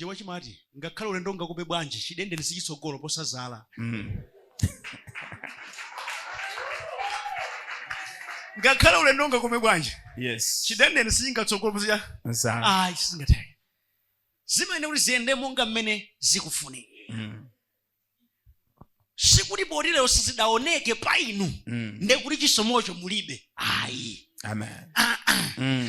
Chichewa chimati ngakhale ulendo ungakope bwanji, chidendene sichitsogolo kuposa zala. Ngakhale ulendo ungakope bwanji, chidendene sichingatsogolo kuposa zala. Ayi, sizingatheke. Zimayenera kuti ziyende monga mmene zikufunika. Sikuti poti lero sizidaoneke pa inu ndiye kuti chisomocho mulibe, ayi. Amen.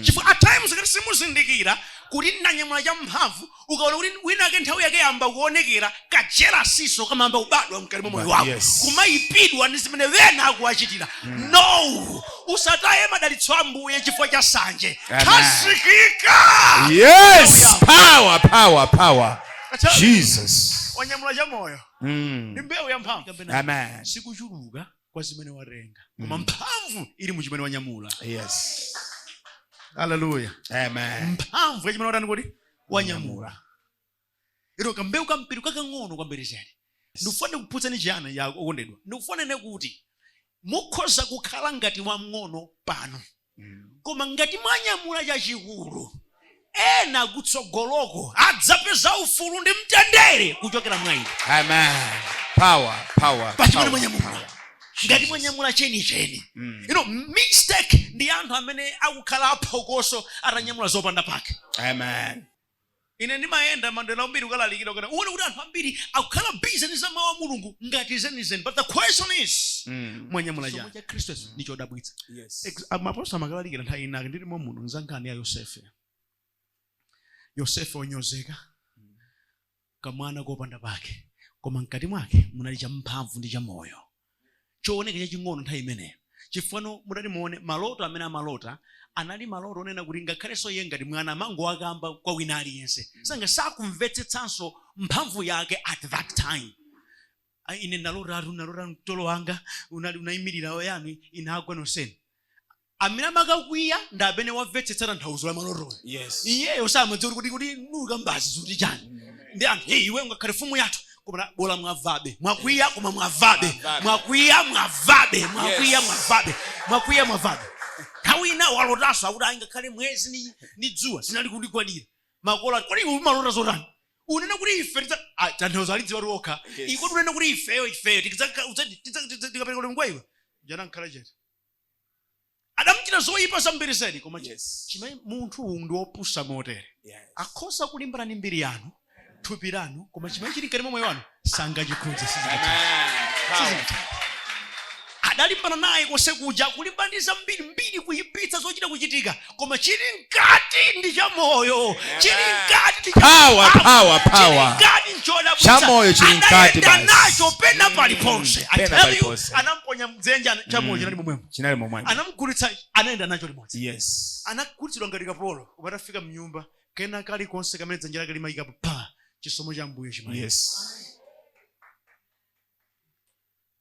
Chifukwa at times ngati simuzindikira kuti ndanyamula cha mphamvu, ukaona kuti winake nthawi yake yamba kuonekera, ka jealousyso kamayamba kubadwa mkati mwa moyo wako, kumayipidwa ndi zimene wena akuwachitira. No, usataye madalitso a Ambuye chifukwa cha sanje. Amen. Khazikika. Yes, power, power, power. Acha- Jesus. Wanyamula cha moyo ndi mbewu ya mphamvu. Amen. Sikuchuluka kwa zimene watenga, koma mphamvu ili mu chimene wanyamula. Haleluya. Amen. Mphamvu ya chimene watani kuti wanyamula. Ilo kambewu kampiru kakang'ono kwambiri chani. Ndikufuna ndikuphunzitseni chiyani ya okondedwa? Ndikufuna nene kuti mukhoza kukhala ngati wamng'ono pano, koma ngati mwanyamula chachikulu, ena kutsogoloko adzapeza ufulu ndi mtendere kuchokera mwa inu. Amen. Power, power, Pachimene power, mwanyamula. power. Ngati mwanyamula chenicheni. Mistake ndi anthu amene akukhala aphokoso atanyamula zopanda pake. Amen. Ine ndimayenda madera ambiri kukalalikira, ukati uone kuti anthu ambiri akukhala busy ndi za mawu a Mulungu ngati zenizeni, but the question is, mwanyamula chani? Cha Khristu Yesu ndi chodabwitsa. Maposto amakalalikira nthawi inake, ndili muno, nzankhani ya Yosefe. Yosefe wonyozeka, kamwana kopanda pake, koma mkati mwake munali champhamvu ndi chamoyo chooneka chaching'ono nthawi imeneyo. Chifukwa mutati muone maloto amene amalota, anali maloto onena kuti ngakhalenso iye ngati mwana amangowakamba kwa wina aliyense, sanga sakumvetsetsanso mphamvu yake at that time. "Ai, ine ndalotatu, ndalota mtolo wanga unali unayimirira yanu inagwa nonsenu." Amene amakakwiya ndi amene wamvetsetsa tanthauzo la malotoyo. Iyeyo samadziwa kuti nukambazi zuti chani. Ndi anthu, "Hey, iwe ungakhale mfumu yathu?" Koma bola mwavabe, mwakwiya, koma mwavabe. Mwavabe. Mwakwiya, mwavabe, mwakwiya, mwavabe, mwakwiya, mwavabe. Nthawi ina walotanso akuti ayi, ngakhale mwezi ndi dzuwa zinali kundigwadira. Makolo ati, "Kodi iwe umalota zotani? Unena kuti ife tanthauzo alidziwa okha. Iko unena kuti ifeyo tikapereka ulemu kwa iwe." Jana nkhala chete. Adamuchita zoyipa zambiri zedi, koma chimene munthu uyu ndi wopusa motere. Akhoza kulimbana ndi mbiri yanu, thupi lanu, koma chimene chili mkati mwa moyo wanu sangachikhudze, sizingatheke. Amen. Sizingatheke. Adalimbana naye konse kuja, kulimbana ndi zambiri mbiri, kuyipitsa zochita kuchitika, koma chili mkati ndi cha moyo, chili mkati ndi cha Power, mphamvu, power, chili power. mkati nchodabwitsa. Cha moyo chili mkati Adayenda basi. nacho pena paliponse. I Pena tell you, paliponse. anamponya mdzenje, cha moyo chinali momwemo. Chinali momwemo. Anamugulitsa, anayenda nacho limodzi. Anagulitsidwa ngati kapolo, koma atafika mnyumba, kena kalikonse kamene dzanja lake limayikapo pa chisomo cha Ambuye chimayenda.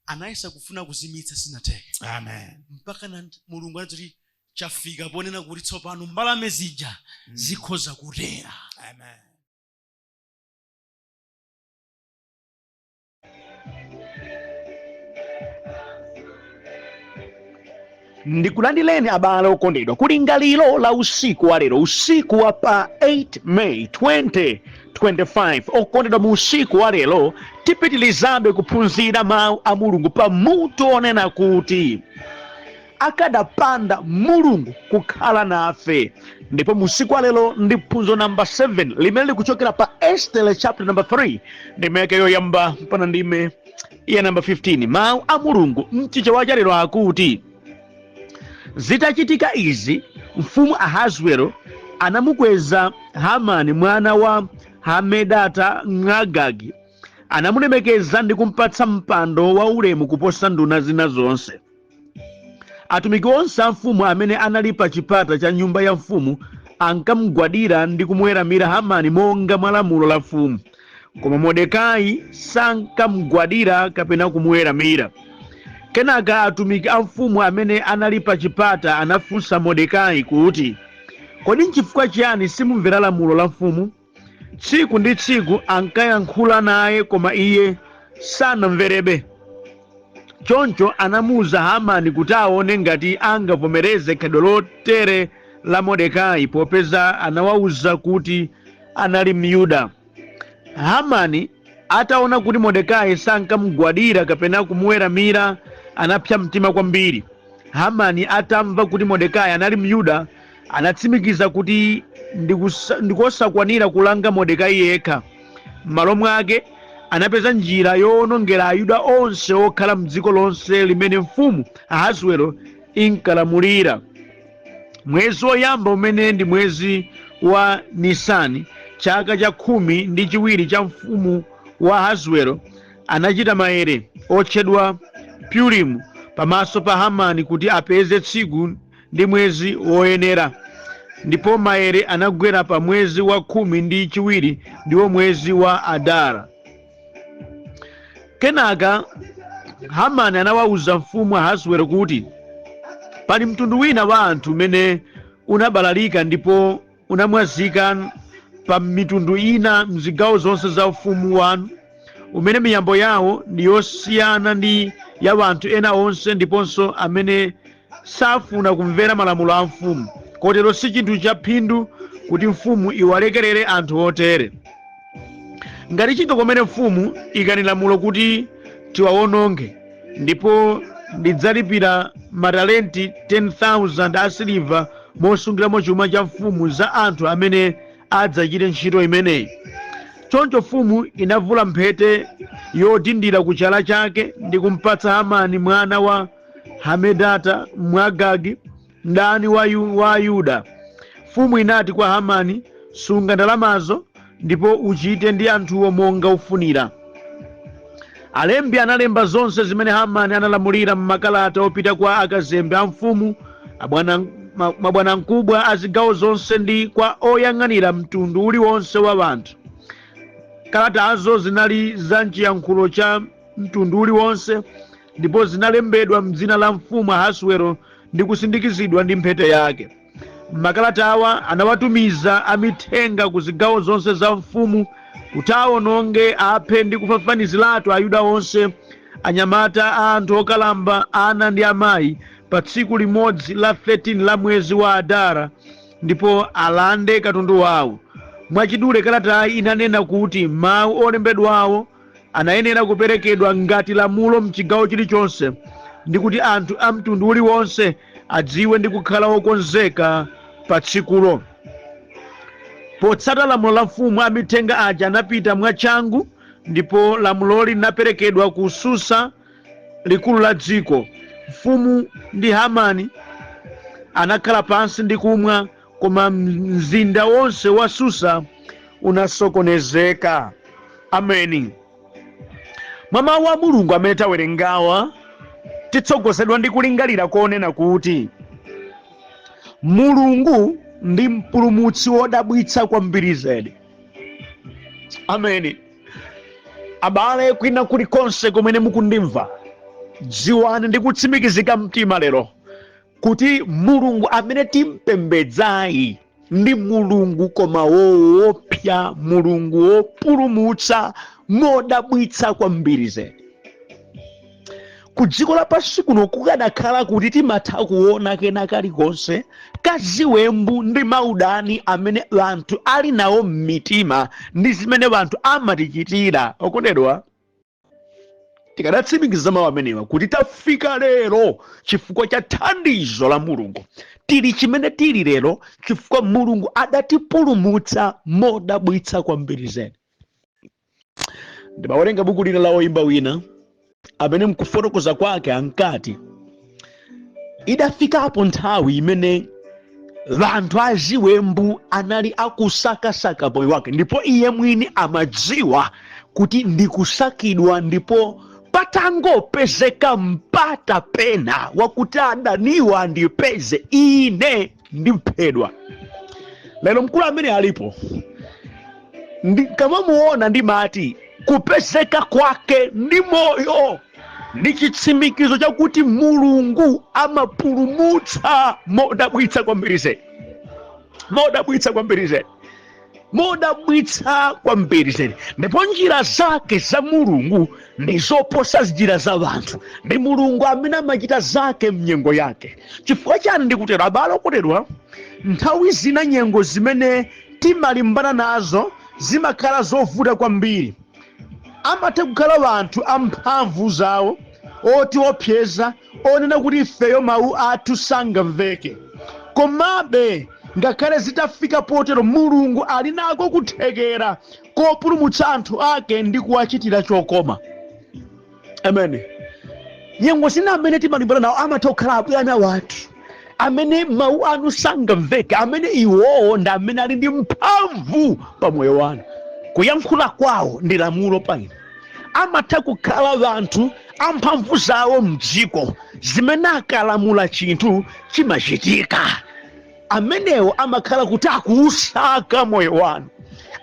Anayesa kufuna kuzimitsa, sinatheke. Amen. Mpaka na Mulungu anadzati chafika ponena kuti tsopano mbalame zija zikhoza kutera. Amen. Ndikulandileni abale okondedwa kulingaliro la usiku wa lero, usiku wa pa 8 May 2025. Okondedwa, mu usiku wa lero tipitilizabe kuphunzira mawu a Mulungu pa mutu onena kuti akadapanda Mulungu kukhala nafe. Ndipo mu usiku wa lero ndi phunziro namba 7 limene likuchokera pa Esther chapter number 3, ndime yake yoyamba mpaka ndime ya namba 15. Mawu a Mulungu mchichewa cha lero akuti, zitachitika izi, mfumu Ahasuero anamukweza Hamani mwana wa Hamedata Mwagagi, anamulemekeza ndi kumpatsa mpando wa ulemu kuposa nduna zina zonse. Atumiki onse a mfumu amene anali pa chipata cha nyumba ya mfumu ankamugwadira ndi kumuweramira Hamani monga mwa lamulo la mfumu. Koma Mordekai sankamugwadira kapena kumuweramira. Kenaka atumiki a mfumu amene anali pa chipata anafunsa Mordekai kuti, Kodi n'chifukwa chiyani simumvera lamulo la mfumu? Tsiku ndi tsiku ankayankhula naye koma iye sanamverebe. Choncho anamuwuza Hamani kuti aone ngati angavomereze khalidwe lotere la Mordekai, popeza anawawuza kuti anali Myuda. Hamani ataona kuti Mordekai sankamugwadira kapena kumuweramira, anapsa mtima kwambiri. Hamani atamva kuti Mordekai anali Myuda, anatsimikiza kuti ndikosakwanira kulanga Mordekai yekha. M'malo mwake, anapeza njira yowonongera Ayuda onse okhala m'dziko lonse limene mfumu Ahasuwero inkalamulira. Mwezi woyamba umene ndi mwezi wa Nisani, chaka cha 12 cha mfumu wa Ahasuwero, anachita maere otchedwa Purimu pamaso pa Hamani kuti apeze tsiku ndi mwezi woyenera. Ndipo maere anagwera pa mwezi wa 12, ndiwo mwezi wa Adara. Kenaka Hamani anawawuza mfumu Ahasuwero kuti, pali mtundu wina wa anthu umene unabalalika ndipo unamwazika pa mitundu ina mzigawo zonse za ufumu wanu, umene miyambo yawo ndi yosiyana ndi ya anthu ena onse, ndiponso amene safuna kumvera malamulo a mfumu. Kotero si chinthu cha phindu kuti mfumu iwalekerere anthu otere. Ngati chingakomere mfumu, ikani lamulo kuti tiwawononge, ndipo ndidzalipira matalenti 10,000 a siliva mosungiramo chuma cha mfumu za anthu amene adzachite ntchito imeneyi. Choncho mfumu inavula mphete yodindira ku chala chake ndi kumpatsa Hamani mwana wa Hamedata Mwagagi, mdani wa Ayuda. Mfumu inati kwa Hamani, sunga ndalamazo ndipo uchite ndi anthuwo monga ufunira. Alembi analemba zonse zimene Hamani analamulira m'makalata opita kwa akazembe a mfumu, mabwanamkubwa a zigawo zonse ndi kwa oyang'anira mtundu uliwonse wa anthu. Kalatazo zinali za mchiyankhulo cha mtundu uliwonse ndipo zinalembedwa m'dzina la mfumu Ahasuwero ndi kusindikizidwa ndi mphete yake. Makalatawa anawatumiza amithenga ku zigawo zonse za mfumu kuti awononge, aphe ndi kufafaniziratu Ayuda onse, anyamata a anthu okalamba, ana ndi amayi, pa tsiku limodzi la 13 la mwezi wa Adara, ndipo alande katundu wawo. Mwachidule kalatayi inanena kuti mawu olembedwawo anayenera kuperekedwa ngati lamulo mchigawo chilichonse, ndi kuti anthu a mtundu uliwonse adziwe ndi kukhala okonzeka pa tsikulo. Potsata lamulo la mfumu, amithenga aja anapita mwachangu, ndipo lamuloli linaperekedwa ku Susa, likulu la dziko. Mfumu ndi Hamani anakhala pansi ndi kumwa, koma mzinda wonse wa Susa unasokonezeka. Ameni. Mwa mawu a Mulungu amene tawerengawa, titsogozedwa ndi kulingalira konena kuti Mulungu ndi mpulumutsi wodabwitsa kwambiri zedi. Ameni. Abale, kwina kulikonse kumene mukundimva, dziwani ndi kutsimikizika mtima lero kuti Mulungu amene timpembedzayi ndi Mulungu koma woopsa, Mulungu wopulumutsa modabwitsa kwambiri zedi. Ku dziko lapansi kuno kukadakhala kuti timatha kuona kena kalikonse kaziwembu ndi maudani amene anthu ali nawo m'mitima ndi zimene anthu amatichitira, okondedwa, tikadatsimikiza mawu amenewa kuti tafika lero chifukwa cha thandizo la Mulungu. Tili chimene tili lero chifukwa Mulungu adatipulumutsa modabwitsa kwambiri zedi. Ndimawerenga buku lina la woyimba wina amene mkufotokoza kwake ankati idafikapo nthawi imene vanthu aziwembu anali akusakasaka moyo wake, ndipo iye mwini amadziwa kuti ndikusakidwa, ndipo patangopezeka mpata pena wakuti adaniwa andipeze ine ndiphedwa. Lero mkulu amene alipo ndikamamuona ndimati kupezeka kwake ndi moyo ndi chitsimikizo chakuti Mulungu amapulumutsa modabwitsa kwambiri zedi, modabwitsa kwambiri zedi, modabwitsa kwambiri zedi. Ndipo njira zake za Mulungu ndi zoposa njira za wanthu. Ndi Mulungu amene amachita zake mnyengo yake. Chifukwa chani ndikutero, abale okondedwa? Nthawi zina nyengo zimene timalimbana nazo Zimakhala zovuta kwambiri. Amatha kukhala anthu amphamvu zawo otiopseza, onena kuti ifeyo mawu athu sangamveke. Komabe ngakhale zitafika potero, Mulungu ali nako kuthekera kopulumutsa anthu ake ndi kuwachitira chokoma. Amen. Nyengo zina amene timalimbana nawo amatha kukhala abwana wathu amene mawu anu sangamveke, amene iwowo ndi amene ali ndi mphamvu pa moyo wanu. Kuyankhula kwawo ndi lamulo pa inu. Amatha kukhala anthu amphamvu zawo mdziko, zimene akalamula chinthu chimachitika. Amenewo amakhala kuti akuusaka moyo wanu,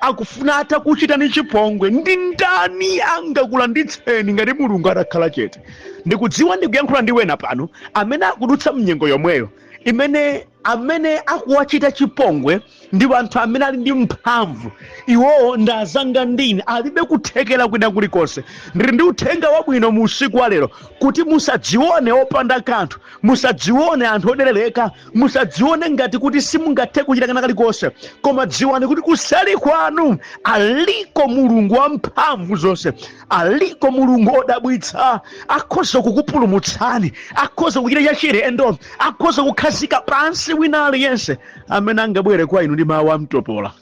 akufuna atakuchitani chipongwe. Ndi ndani angakulanditseni ngati Mulungu atakhala chete? Ndikudziwa ndikuyankhula ndi wena pano amene akudutsa mnyengo yomweyo, imene amene akuwachita chipongwe ndi anthu amene ali ndi mphamvu. Iwowo ndi azanga ndine, alibe kuthekera kwina kulikonse. Ndili ndi uthenga wabwino mu usiku wa lero, kuti musadzione opanda kanthu, musadzione anthu oderereka, musadzione ngati kuti simungathe kuchita kena kalikonse, koma dziwani kuti kuseli kwanu aliko Mulungu wamphamvu zonse, aliko Mulungu odabwitsa. Akhoza kukupulumutsani, akhoza kuchita chachilendo, akhoza kukhazika pansi wina aliyense amene angabwere kwa inu ndi mawu amtopola.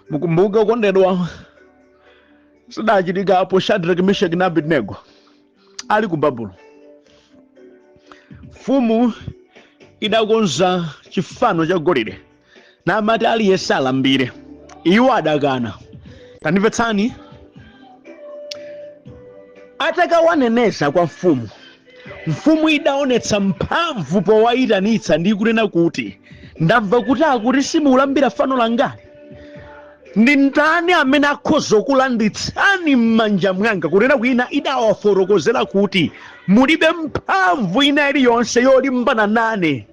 Mukumbuke okondedwa, zidachitikapo Shadrach, Meshach na Abednego ali ku Babulo. Mfumu idakonza chifano cha golide namati aliyense alambire. Iwo adakana. Tandimvetsani, atakawaneneza kwa mfumu, mfumu idaonetsa mphamvu powayitanitsa ndi kunena kuti, ndamva kuti akuti simulambira fano langali, ndi ndani amene akhoza kulanditsani m'manja mwanga? Kunena kwina, idawafotokozera kuti mulibe mphamvu ina iliyonse yolimbana nane,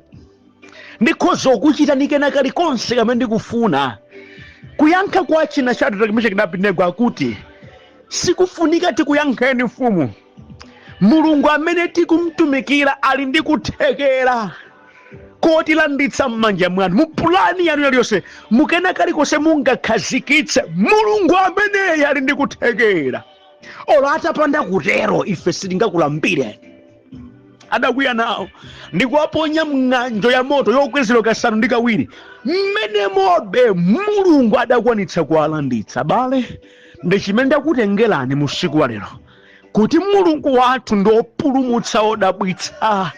ndikhoza kukuchitani kena kalikonse kamene ndikufuna. Kuyankha kwa china Shadrach, Meshach na Abednego akuti, sikufunika tikuyankheni mfumu, Mulungu amene tikumtumikira ali ndi kuthekera kotilanditsa m'manja mwanu. Mu pulani yanu yaliyonse, mukena kalikonse mungakhazikitse, Mulungu ameneyi ali ndi kuthekera. Olo atapanda kutero, ife sitingakulambire. Adakwiya nawo ndikuwaponya mng'anjo ya moto yokwezedwa 7. Mmene mobe Mulungu adakwanitsa kuwalanditsa. Abale, ndi chimene ndakutengerani mu usiku wa lero, kuti Mulungu wathu ndi wopulumutsa wodabwitsa.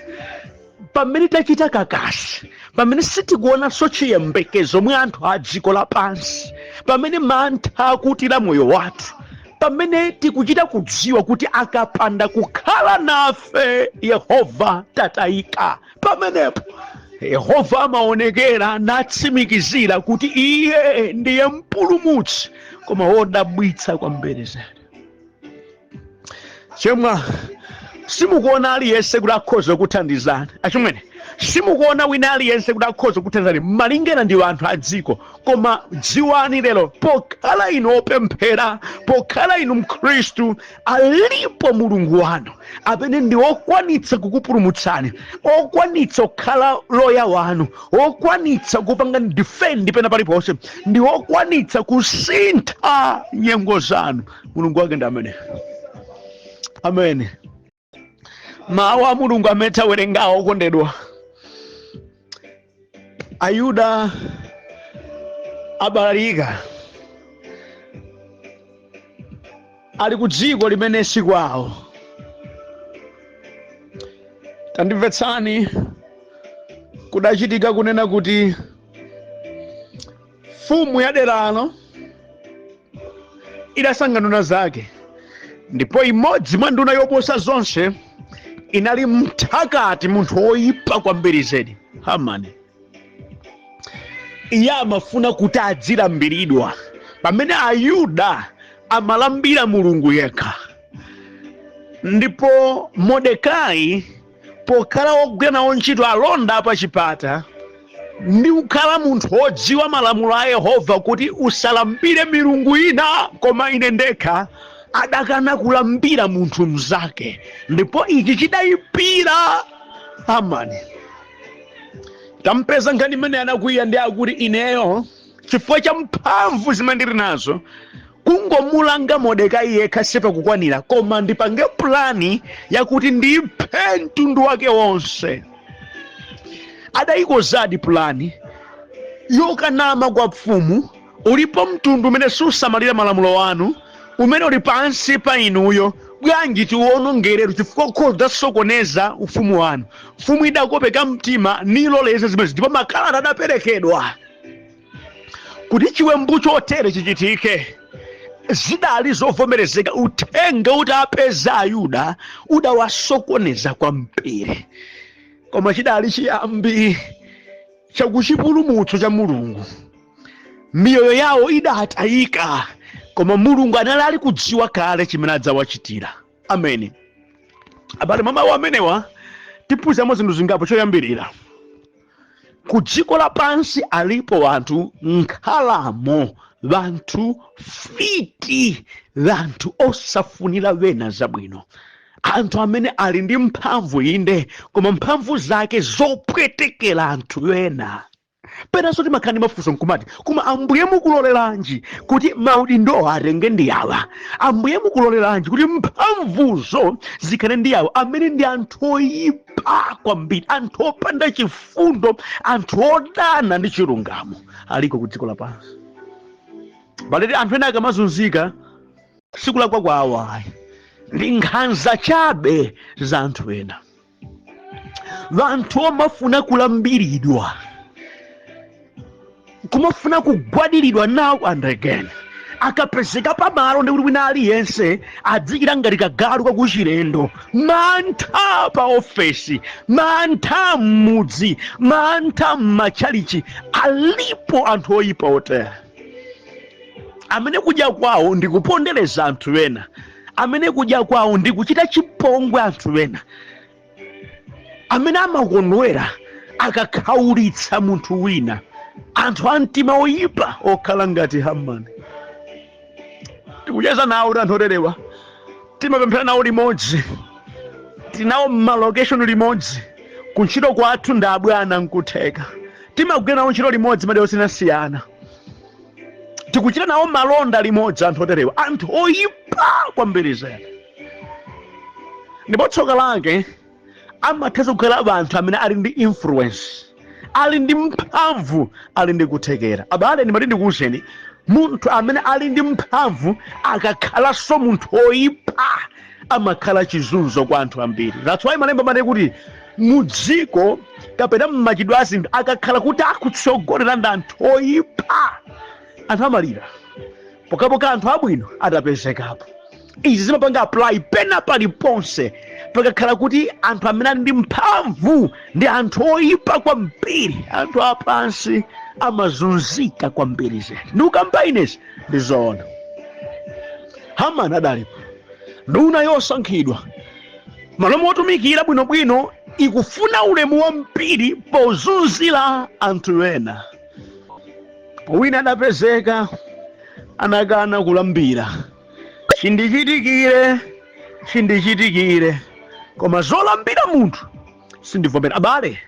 Pamene tachita kakasi, pamene sitikuonanso chiyembekezo mwa anthu a dziko lapansi, pamene mantha akutira moyo wathu, pamene tikuchita kudziwa kuti akapanda kukhala nafe Yehova tatayika, pamenepo Yehova amaonekera natsimikizira kuti iye ndiye mpulumutsi, koma wodabwitsa kwambiri zedi. Chemwa, simukuona aliyense kuti akhoza kuthandizani. Achimwene, simukuona wina aliyense kuti akhoza kuthandizani malingana ndi anthu a dziko, koma dziwani lero, pokhala inu opemphera, pokhala inu Mkhristu, alipo Mulungu wanu amene ndi okwanitsa kukupulumutsani, okwanitsa kukhala loya wanu, okwanitsa kupanga defend pena paliponse, ndi okwanitsa kusintha nyengo zanu. Mulungu wake ndi amene. Amen. Mawu a Mulungu amene tawerengawo, okondedwa, Ayuda abalalika, ali ku dziko limene si kwawo. Tandimvetsani, kudachitika kunena kuti mfumu ya deralo idasankha nduna zake, ndipo imodzi mwa nduna yoposa zonse inali mthakati, munthu woyipa kwambiri zedi, Hamani. Iye amafuna kuti adzilambiridwa, pamene Ayuda amalambira Mulungu yekha. Ndipo Mordekai, pokhala wogwira nawo ntchito alonda pa chipata ndi kukhala munthu wodziwa malamulo a Yehova kuti usalambire milungu ina koma ine ndekha, adakana kulambira munthu mnzake, ndipo ichi chidayipira Hamani. Tampeza nkhani imene anakwiya ndi akuti, ineyo Chifukwa cha mphamvu zimene ndili nazo, kungomulanga Mordekai yekha sipakukwanira, koma ndipange pulani yakuti ndiphe mtundu wake wonse. Adayikonzadi pulani yokanama kwa mfumu: ulipo mtundu umene susamalira malamulo anu, umene uli pansi pa inuyo, bwanji tiwonongeretu, chifukwa ukhoza sokoneza ufumu wanu. Mfumu idakopeka mtima niloleza zimenezi, ndipo makalata adaperekedwa kuti chiwembu chotere chichitike. Zidali zovomerezeka. Uthenga kuti apeza Ayuda udawasokoneza kwambiri, koma chidali chiyambi chakuchipulumutso cha Mulungu. Miyoyo yawo idatayika, koma Mulungu anali ali kudziwa kale chimene adzawachitira. Ameni. Abale, mwa mawu amenewa tiphunziramo zinthu zingapo. Choyambirira, ku dziko lapansi alipo anthu nkhalamo, vanthu fiti, vanthu osafunira wena zabwino, anthu amene ali ndi mphamvu inde, koma mphamvu zake zopwetekera anthu ena. Penanso timakhala ndi mafunso nkumati, koma Ambuye, mukuloleranji kuti maudindo atenge ndi awa? Ambuye, mukuloleranji kuti mphamvuzo zikhale ndi awa amene ndi anthu oyipa kwambiri, anthu opanda chifundo, anthu odana ndi chilungamo? Aliko ku dziko lapansi baleti. Anthu ena akamazunzika, sikulakwa kwawo ayi, ndi nkhanza chabe za anthu ena. Vanthu omafuna kulambiridwa, kumafuna kugwadiridwa now and again, akapezeka pamalo ndikuti wina aliyense adzikira ngati kagalu kakuchilendo. Mantha pa ofesi, mantha m'mudzi, mantha m'matchalichi. Alipo anthu oyipa otere amene kudya kwawo ndi kupondereza anthu ena, amene kudya kwawo ndi kuchita chipongwe anthu ena, amene amakondwera akakhaulitsa munthu wina, anthu a mtima oyipa okhala ngati Hamani. Tikucheza nawo kuti anthu oterewa timapemphera nawo limodzi, tinawo mma location limodzi, kuntchito kwathu ndi abwana, nkutheka timagwira nawo ntchito limodzi madera osiyanasiyana, tikuchita nawo malonda limodzi. Anthu oterewa, anthu oyipa kwambiri zedi, ndipo tsoka lake amathanso kukhala anthu amene ali ndi influence, ali ndi mphamvu, ali ndi kuthekera. Abale, ndimati ndikuwuzeni, munthu amene ali ndi mphamvu akakhalanso munthu oyipa amakhala chizunzo kwa anthu ambiri. That's why Malemba amati kuti mudziko kapena mmachidwe a zinthu, akakhala kuti akutsogolera ndi anthu oyipa, anthu amalira pokapoka anthu abwino atapezekapo. Izi zimapanga apply pena paliponse. Pakakhala kuti anthu amene ali ndi mphamvu ndi anthu oyipa kwambiri, anthu apansi amazunzika kwambiri zedi. Ndikukamba inezi ndi zoona. Hamani adalipo nduna yosankhidwa, malo motumikira bwinobwino ikufuna ulemu wambiri pozunzira anthu ena. Wina adapezeka anakana kulambira. Chindichitikire, chindichitikire, koma zolambira munthu sindivomera. Abale,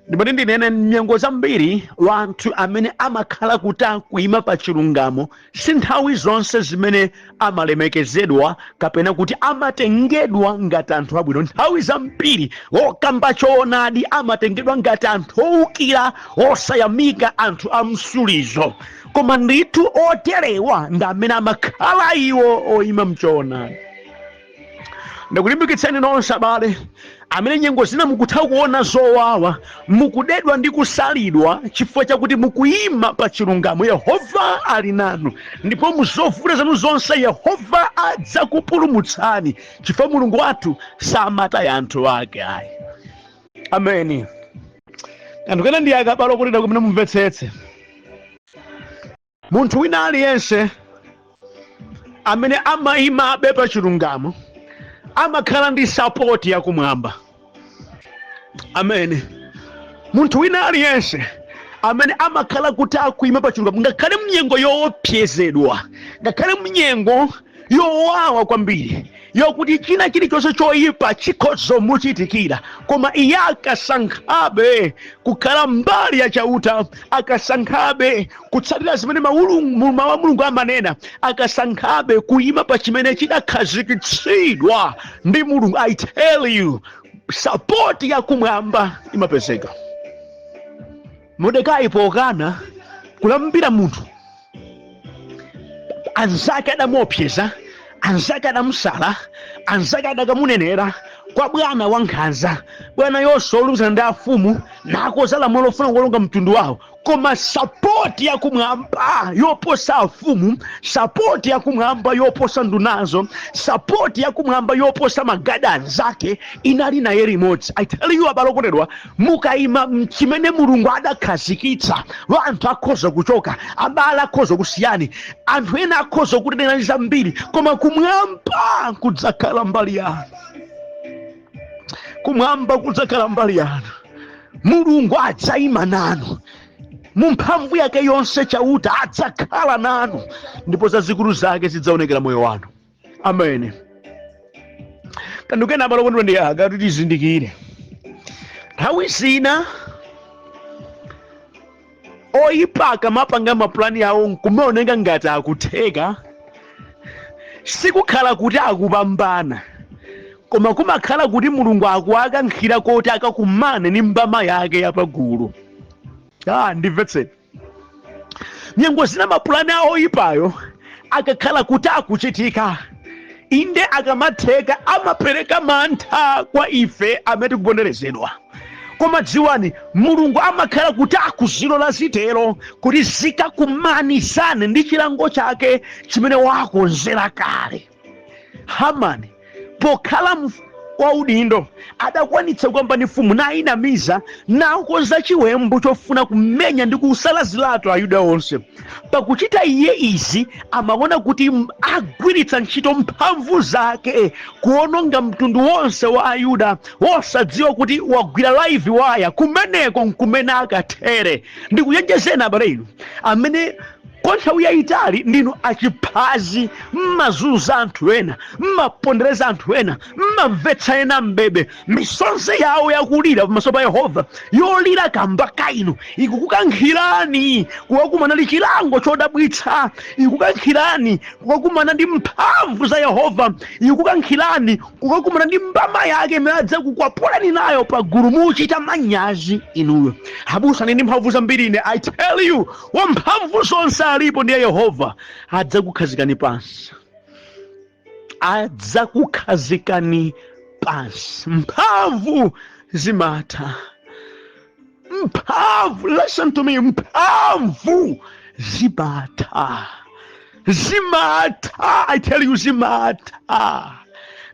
ndimati ndinene, nyengo zambiri wanthu amene amakhala kuti akuima pa chilungamo si nthawi zonse zimene amalemekezedwa kapena kuti amatengedwa ngati anthu abwino. Nthawi zambiri okamba choonadi amatengedwa ngati anthu owukira, osayamika, anthu amsulizo, koma ndithu oterewa ndi amene amakhala iwo oyima mchoonadi. Ndikulimbikitseni nonse abale amene nyengo zina mukutha kuona zowawa, mukudedwa ndi kusalidwa chifukwa chakuti mukuyima pa chilungamo. Yehova ali nanu, ndipo muzovuta zanu zonse Yehova adzakupulumutsani, chifukwa Mulungu wathu samataya anthu ake ayi. Ameni. Anthu kena ndi akabalo kuti kumene mumvetsetse, munthu wina aliyense amene amayimabe pa chilungamo amakhala ndi support yakumwamba. Amene munthu wina aliyense amene amakhala kuti akuyima pa chilungamo, ngakhale mnyengo yoopsezedwa, ngakhale mnyengo yowawa kwambiri, Yokuti china chilichonse choyipa chikhoza kumuchitikira, koma iye akasankhabe kukhala mbali ya Chauta, akasankhabe kutsatira zimene mawu a Mulungu amanena, akasankhabe kuyima pa chimene chidakhazikitsidwa ndi Mulungu, I tell you, support yakumwamba imapezeka. Mordekai pokana kulambira munthu, anzake adamuopseza, anzake adamusala, anzake adakamunenera kwa bwana wankhanza, bwana yonse olumizana ndi afumu, nakoza lamulo lofuna kuwononga mtundu wawo. Koma sapoti yakumwamba yoposa afumu, sapoti yakumwamba yoposa ndunazo, sapoti yakumwamba yoposa magada anzake inali naye limodzi. I tell you, abale okondedwa, mukayima mchimene Mulungu adakhazikitsa, anthu akhoza kuchoka, abale akhoza kusiyani, anthu ena akhoza kutinenani zambiri, koma kumwamba kudzakhala mbali yanu. Kumwamba kudzakhala mbali yanu. Mulungu adzayima nanu mu mphamvu yake yonse. Chauta adzakhala nanu, ndipo zazikulu zake zidzaonekera moyo wanu. Amen. Kanthu kena, abale okondedwa, ndi aka kuti tizindikire: nthawi zina oyipa akamapanga mapulani awo nkumaoneka ngati akutheka, sikukhala kuti akupambana, koma kumakhala kuti Mulungu akuwakankhira koti akakumane ndi mbama yake yapagulu. Ah, ndimvetseni. Nyengo zina mapulani a oyipayo akakhala kuti akuchitika, inde akamatheka, amapereka mantha kwa ife amene tikuponderezedwa. Koma dziwani, Mulungu amakhala kuti akuzilola zitero kuti zikakumanizane ndi chilango chake chimene wakonzera kale. Hamani pokhala waudindo adakwanitsa kukamba ndi mfumu, nayinamiza, nakonza chiwembu chofuna kumenya ndi kusalaziratu Ayuda onse. Pakuchita iye izi, amaona kuti agwiritsa ntchito mphamvu zake kuononga mtundu wonse wa Ayuda, wosadziwa kuti wagwira live wire, kumeneko nkumene akathere. Ndikuchenjezeni abale inu amene kwa nthawi yayitali ndinu achiphazi, mmazunza anthu ena, mmapondereza anthu ena, mmamvetsa ena mbebe. Misonzi yawo yakulira pamaso pa Yehova, yolira kamba ka inu, ikukukankhirani kukakumana ndi chilango chodabwitsa, ikukankhirani kukakumana ndi mphamvu za Yehova, ikukankhirani kukakumana ndi mbama yake imene adzakukwapulani nayo pagulu muchita manyazi inuyo. Abusa, ndi mphamvu zambiri ine. I tell you, wamphamvu zonse alipo ndiye Yehova. Adzakukhazikani pansi, adzakukhazikani pansi. Mphamvu zimatha. Mphamvu, listen to me, mphamvu zimatha, zimatha. I tell you, zimatha.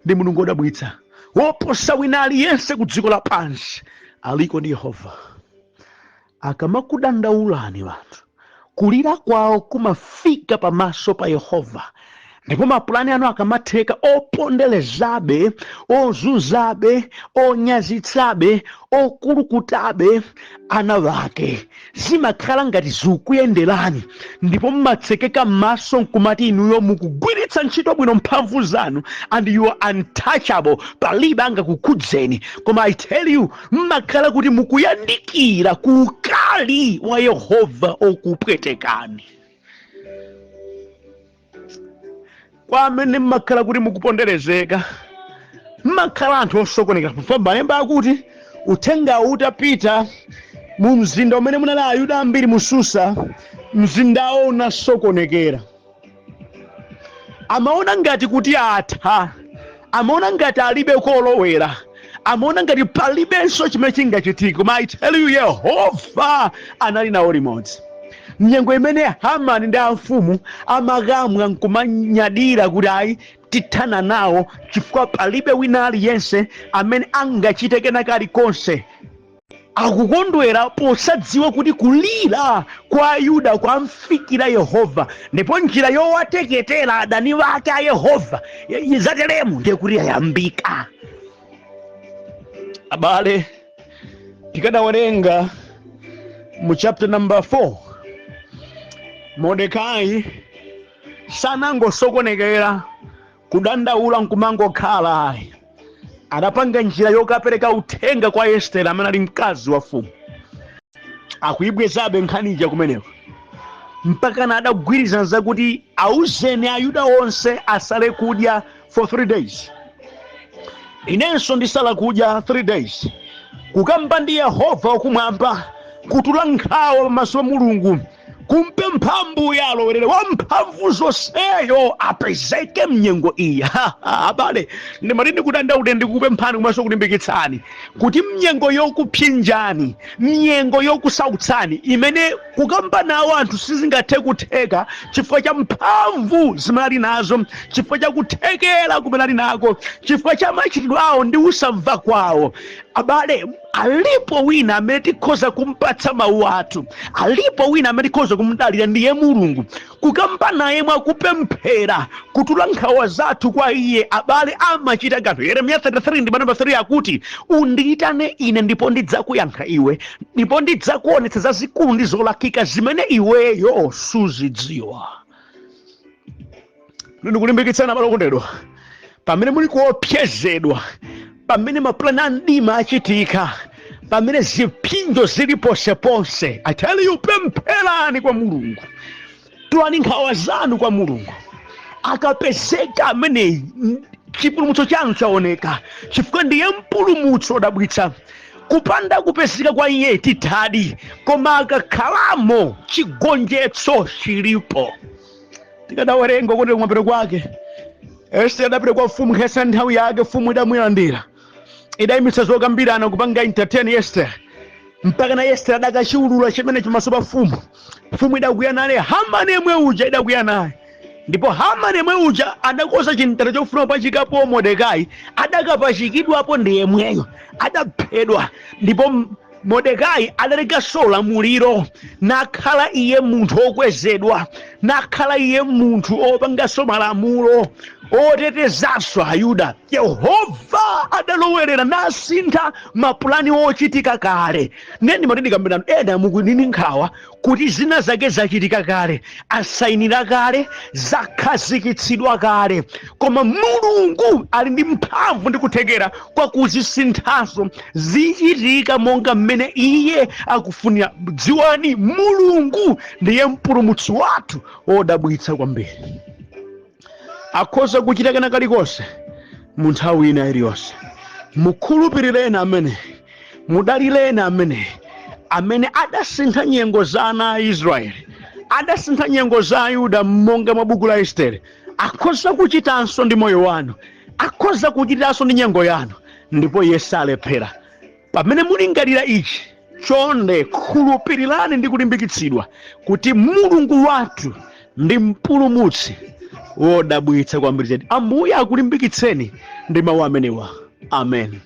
Ndi Mulungu wodabwitsa, woposa wina aliyense ku dziko lapansi aliko ndi Yehova. Akamakudandaulani anthu, kulira kwawo kumafika pamaso pa Yehova. Ndipo mapulani anu akamatheka, oponderezabe, ozunzabe, onyazitsabe, okulukutabe ana wake, zimakhala ngati zikukuyenderani, ndipo mmatsekeka m'maso nkumati inuyo mukugwiritsa ntchito bwino mphamvu zanu and you are untouchable, palibe angakukhudzeni. Koma I tell you, mmakhala kuti mukuyandikira ku ukali wa Yehova okupwetekani. Kwa amene mmakhala kuti mukuponderezeka, mmakhala anthu osokonekera, chifukwa malemba akuti uthengawu utapita mu mzinda umene munali Ayuda ambiri, mu Susa, mzindawo unasokonekera. Amaona ngati kuti atha, amaona ngati alibe kolowera, amaona ngati palibenso chimene chingachitike. Koma I tell you, Yehova anali nawo limodzi. Mnyengo imene Hamani ndi amfumu amakamwa nkumanyadira kuti ayi, tithana nawo chifukwa palibe wina aliyense amene angachite kena kalikonse, akukondwera posadziwa kuti kulira kwa Ayuda kwamfikira Yehova, ndipo njira yowateketera adani ake a Yehova zateremu ndiye kuti yayambika. Abale, tikadawerenga mu chapter number 4, Mordekai sanangosokonekera. Kudandaula nkumangokhala ayi. Adapanga njira yokapereka uthenga kwa Estere amene ali mkazi wa mfumu. Akuyibwezabe nkhani ija kumeneko mpakana adagwirizana zakuti auzeni Ayuda onse asale kudya for 3 days, inenso ndisala kudya 3 days, kukamba ndi Yehova wakumwamba, kutula nkhawa pamaso pa Mulungu, kumpempha Ambuye alowerere, wamphamvu zonseyo apezeke mnyengo iyi. Abale, ndimati ndikudandaule, ndikupemphani komanso kulimbikitsani kuti mnyengo yokupsinjani, mnyengo yokusautsani, imene kukamba nawo anthu sizingathe kutheka chifukwa cha mphamvu zimene ali nazo, chifukwa cha kuthekera kumene ali nako, chifukwa cha machitidwe awo ndi usamva kwawo, abale, alipo wina amene tikhoza kumpatsa mawu athu, alipo wina amene tikhoza kumudalira, ndiye Mulungu. Kukamba naye mwakupemphera, kutula nkhawa zathu kwa iye, abale, amachita kanthu. Yeremiya 33 ndi namba 3 akuti, "Undiyitane ine ndipo ndidzakuyankha iwe, ndipo ndidzakuonetsa zazikulu ndi zolakika zimene iweyo suzidziwa." Ndikulimbikitsana, abale okondedwa, pamene muli kuopsezedwa, pamene mapulani a mdima achitika, pamene zipsinjo zili ponseponse, I tell you, pempherani kwa Mulungu, tulani nkhawa zanu kwa Mulungu. Akapezeka ameneyi, chipulumutso chanu chaoneka, chifukwa ndiye mpulumutso wodabwitsa. Kupanda kupezeka kwa iye tithadi, koma akakhalamo chigonjetso chilipo. Tikadawerenga kuti kumapeto kwake Estere adapita kwa mfumu nkhesa nthawi yake. Mfumu idamulandira, idayimitsa zokambirana kupanga entertain Estere, mpaka na Estere adakachiulula chimene pamaso pa mfumu. Mfumu idakwiya naye. Hamani yemwe uja idakwiya naye, ndipo Hamani yemwe uja adakonza chintalo chofuna kupachikapo Mordekai. Adakapachikidwapo ndi yemweyo, adaphedwa, ndipo Mordekai adatenganso ulamuliro, nakhala iye munthu wokwezedwa, nakhala iye munthu opanganso malamulo otetezanso Ayuda. Yehova adalowerera nasintha mapulani ochitika kale. Ndiye ndimati ndikambirano, ena mukunini nkhawa kuti zina zake zachitika kale, asayinira kale, zakhazikitsidwa kale, koma Mulungu ali ndi mphamvu ndi kuthekera kwa kuzisinthanso, zichitika monga mmene iye akufunira. Dziwani, Mulungu ndiye mpulumutsi wathu wodabwitsa kwambiri, akhoza kuchita kena kalikonse mu nthawi ina iliyonse. Mukhulupirireni amene, mudalireni amene adasintha nyengo za ana a Israeli, adasintha nyengo za Ayuda monga mwa buku la Estere. Akhoza kuchitanso ndi moyo wanu, akhoza kuchitanso ndi nyengo yanu, ndipo iye salephera. Pamene mulingalira ichi, chonde khulupirirani ndi kulimbikitsidwa kuti Mulungu wathu ndi mpulumutsi wodabwitsa kwambiri zedi. Ambuye akulimbikitseni ndi mawu amenewa. Amen.